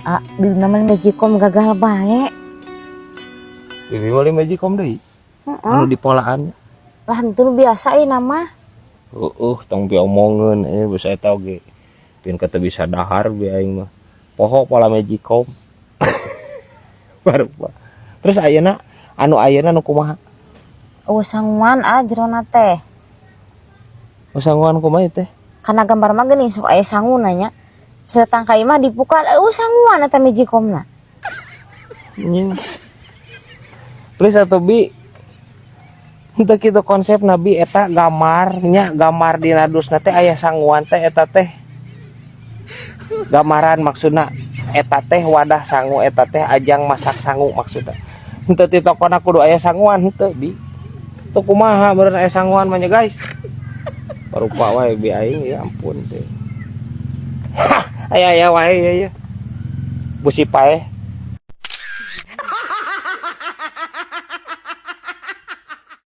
Ah, bibi mah magicom gagal bae. Bibi meuli magicom deui. Heeh. Anu dipolaan. Lah, henteu biasa ieu nama. Heeh, tong diomongeun eh bisa eta oge. Pin kata bisa dahar bi aing mah. Poho pola magicom. Baru terus ayeuna anu ayeuna nu kumaha? Oh, sanguan ah jerona teh. Oh, sanguan kumaha teh? Karena gambar mah geuning sok aya sanguna nya. Bisa tangkai mah dibuka, oh, sanguan eta magicomna. Anjing. Please atuh, Bi. Henteu kitu konsep nabi eta gambar nya, gambar dina dusna teh aya sanguan teh, eta teh gambaran maksudna eta teh wadah sangu, eta teh ajang masak sangu maksudna. Henteu ti tokona kudu aya sanguan, henteu, Bi. Tuh kumaha meureun aya sanguan mah nya, guys. Parupa wae bi aing, ya ampun teh. Aya aya wae ya ya. Busi paeh.